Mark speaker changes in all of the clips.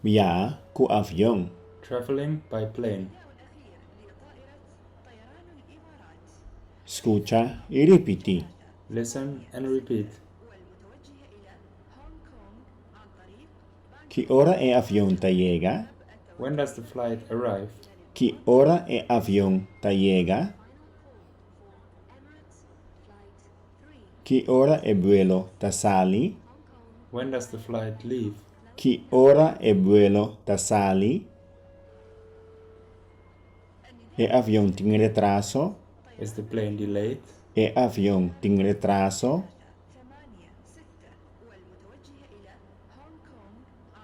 Speaker 1: Biaha ku avion.
Speaker 2: Traveling by plane.
Speaker 1: Skucha i ripití.
Speaker 2: Listen and repeat.
Speaker 1: Ki ora e avion ta yega?
Speaker 2: When does the flight arrive?
Speaker 1: Ki ora e avion ta yega? Ki ora e buelo ta sali?
Speaker 2: When does the flight leave?
Speaker 1: Ki ora e buelo ta sali? E avion tin retraso?
Speaker 2: Is the plane delayed?
Speaker 1: E avion tin retraso?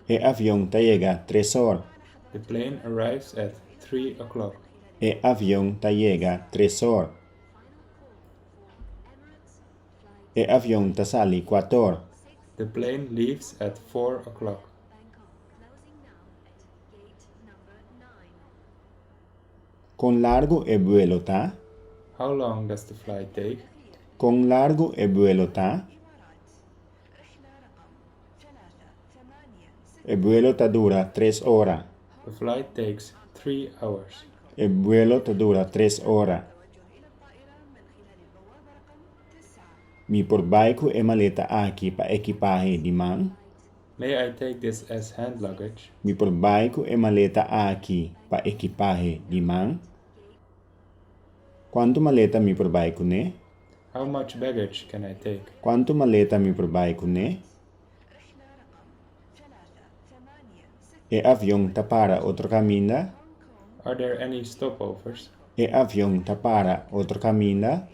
Speaker 1: E avion ta yega tres or.
Speaker 2: The plane arrives at 3 o'clock.
Speaker 1: E avion ta yega tres or. E avion ta sali kuat'or.
Speaker 2: The plane leaves at 4 o'clock.
Speaker 1: Kon largu e buelo ta?
Speaker 2: How long does the flight take?
Speaker 1: Kon largu e buelo ta? E buelo ta dura tres ora.
Speaker 2: The flight takes 3 hours.
Speaker 1: E buelo ta dura tres ora. Mi por bai ku e maleta aki pa ekipahe di man?
Speaker 2: May I take this as hand luggage?
Speaker 1: Mi por bai ku e maleta aki pa ekipahe di man? Kuantu maleta mi por bai kuné?
Speaker 2: How much baggage can I take?
Speaker 1: Kuantu maleta mi por bai kuné? E avion ta para otro kaminda?
Speaker 2: Are there any stopovers?
Speaker 1: E avion ta para otro kaminda?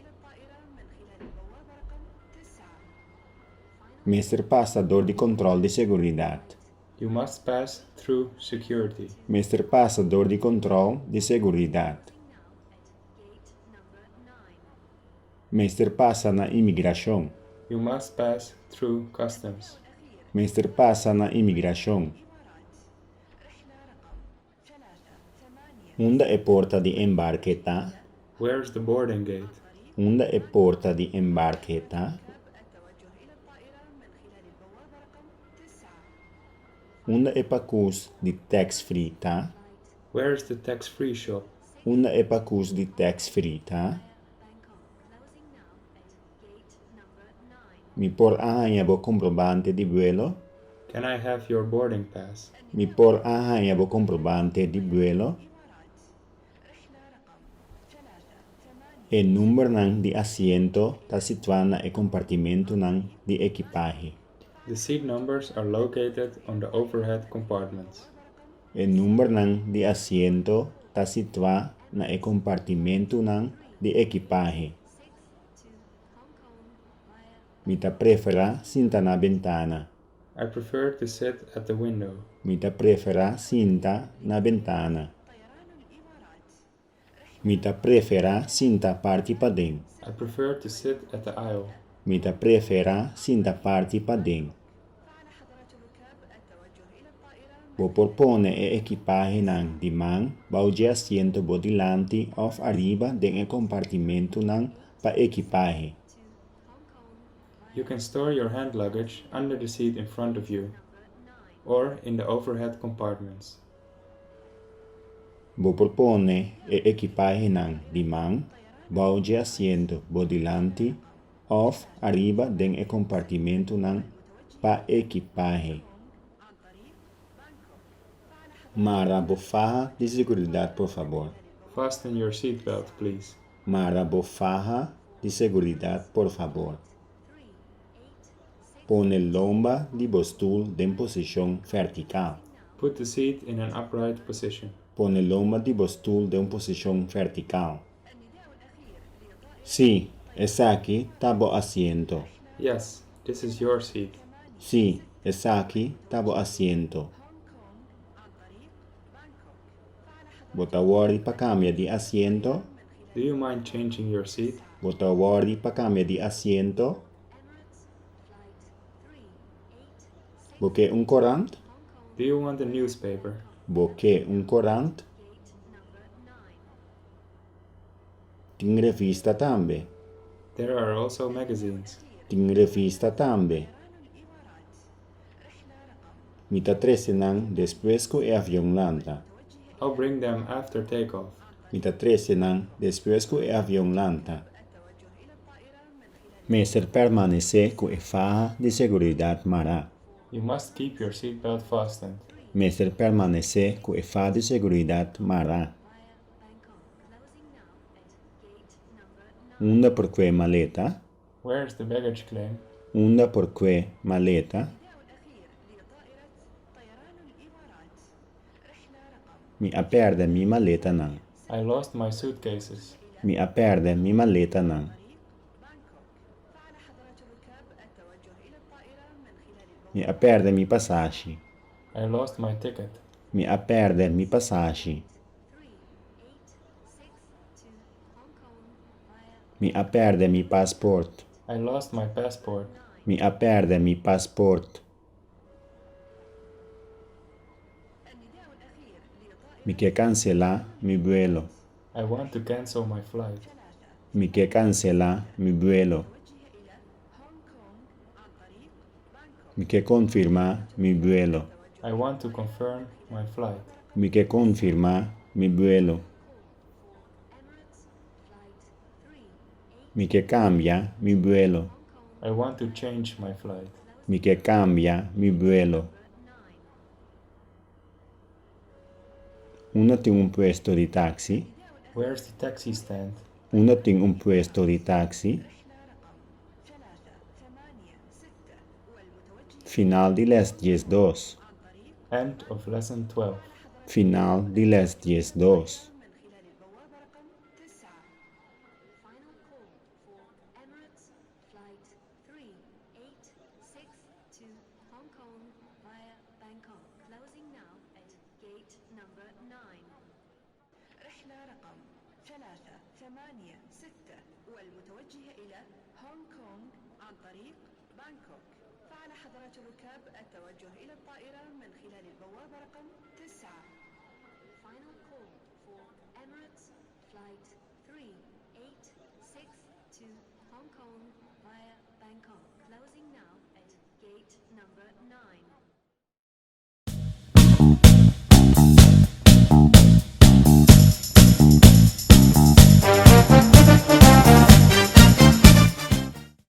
Speaker 1: Mester pasa dor di kontròl di seguridat.
Speaker 2: You must pass through security.
Speaker 1: Mester pasa dor di kontròl di seguridat. Mester pasa na imigrashon.
Speaker 2: You must pass through customs.
Speaker 1: Mester pasa na imigrashon. Unda e porta di embarke ta?
Speaker 2: Where is the boarding gate?
Speaker 1: Unda e porta di embarke ta? Unda e pakus di tax free ta?
Speaker 2: Where is the tax free shop?
Speaker 1: Unda e pakus di tax free ta? Mi por a haña bo komprobante di buelo?
Speaker 2: Can I have your boarding pass?
Speaker 1: Mi por a haña bo komprobante di buelo? E numbernan di asiento ta situá na e kompartimentunan di ekipahe.
Speaker 2: The seat numbers are located on the overhead compartments.
Speaker 1: E numbernan di asiento ta situá na e kompartimentunan di ekipahe. Mi ta preferá sinta na bentana.
Speaker 2: I prefer to sit at the window.
Speaker 1: Mi ta preferá sinta na bentana. Mi ta preferá sinta parti paden.
Speaker 2: I prefer to sit at the aisle.
Speaker 1: Mi ta preferá sinta parti paden. Bo por pone e ekipahenan di man bou dje asiento bo dilanti òf ariba den e kompartimentunan pa ekipahe.
Speaker 2: You can store your hand luggage under the seat in front of you or in the overhead compartments.
Speaker 1: Bo por pone e ekipahenan di man bou dje asiento bo dilanti òf ariba den e kompartimentunan pa ekipahe. Mara bo faha di seguridat, por fabor.
Speaker 2: Fasten your seat belt, please.
Speaker 1: Mara bo faha di seguridat, por fabor. Pone lomba di bo stul den posishon vertikal.
Speaker 2: Put the seat in an upright position.
Speaker 1: Pone lomba di bo stul den un posishon vertikal. Sí, esaki ta bo asiento.
Speaker 2: Yes, this is your seat.
Speaker 1: Sí, esaki ta bo asiento. Bo ta wòri pa kambia di asiento?
Speaker 2: Do you mind changing your seat?
Speaker 1: Bo ta wòri pa kambia di asiento? Bo ke un korant?
Speaker 2: Do you want a newspaper?
Speaker 1: Bo ke un korant? Tin revista tambe.
Speaker 2: There are also magazines.
Speaker 1: Tin revista tambe. Mi ta trese nan despues ku e avion lanta.
Speaker 2: I'll bring them after takeoff.
Speaker 1: Mi ta trese nan despues ku e avion lanta. Mester permanesé ku e faha di seguridat mará.
Speaker 2: You must keep your seatbelt fastened.
Speaker 1: Mester permanesé ku e faha di seguridat mará. Unda por kue maleta?
Speaker 2: Where is the baggage claim?
Speaker 1: Unda por kue maleta? Mi a pèrdè mi maletanan.
Speaker 2: I lost my suitcases.
Speaker 1: Mi a pèrdè mi maletanan. Mi a pèrdè mi pasashi.
Speaker 2: I lost my ticket.
Speaker 1: Mi a pèrdè mi pasashi. Mi a pèrdè mi pasport.
Speaker 2: I lost my passport.
Speaker 1: Mi a pèrdè mi pasport. Mi ke kanselá mi buelo.
Speaker 2: I want to cancel my flight.
Speaker 1: Mi ke kanselá mi buelo. Mi ke konfirmá mi buelo.
Speaker 2: I want to confirm my flight.
Speaker 1: Mi ke konfirmá mi buelo. Mi ke kambia mi buelo.
Speaker 2: I want to change my flight.
Speaker 1: Mi ke kambia mi buelo. Unda tin un puesto di taksi?
Speaker 2: Where's the taxi stand?
Speaker 1: Unda tin un puesto di taksi? Final di lès 12.
Speaker 2: End of lesson 12.
Speaker 1: Final di lès 12.